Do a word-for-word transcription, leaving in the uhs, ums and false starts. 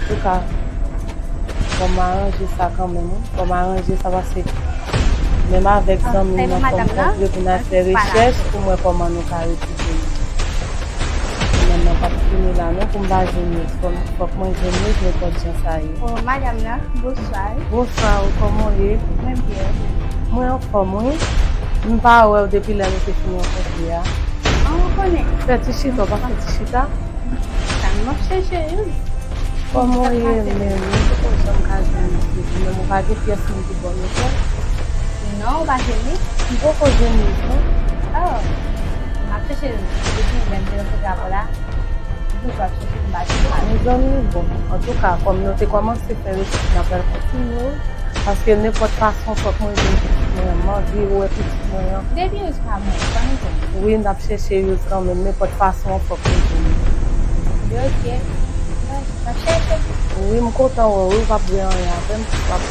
Antouka, fò m aranje sa kanmenm, wi. Fò m aranje sa paske menm avèk zanmi m nan, fò m kontre pou n al fè rechèch pou m wè kòman nou ka retire yo. Semèn nan p ap fini la non, pou m pa jwenn yo. Fò m, fòk mwen jwenn yo nenpòt jan sa ye. Oh, madanm nan, bonswa. Bonswa, wi, kòman w ye? Mwen byen. Mwen anfòm, wi. M pa wè w depi lè nou te fin rankontre a. An, ou konnen. Fè ti chita, w pa fè ti chita? Sa m ap chèche, wi. Kòman w ye menm? M poko janm ka jwenn li, menm ou pa gen pyès moun ki ba w nouvèl? Non, ou pa jwenn li? M poko jwenn li, non. Oh, m ap chèche li. Depi lè m te rankontre avè w la, m toujou ap chèche li, m pa jwenn li. Mezanmi, bon, antouka, kòm nou te kòmanse fè rechèch, n ap pral kontinye, wi. Paske nenpòt fason, fòk mwen jwenn pitit mwen an. M anvi wè pitit mwen an. Depi Yous pa mouri, fò nou jwenn li. Wi, n ap chèche Yous kanmenm. Nenpòt fason, fòk nou jwenn li. Ok. N ap chèche li. Wi, m kontan wè w, wi, w p ap gen anyen avè m, w ap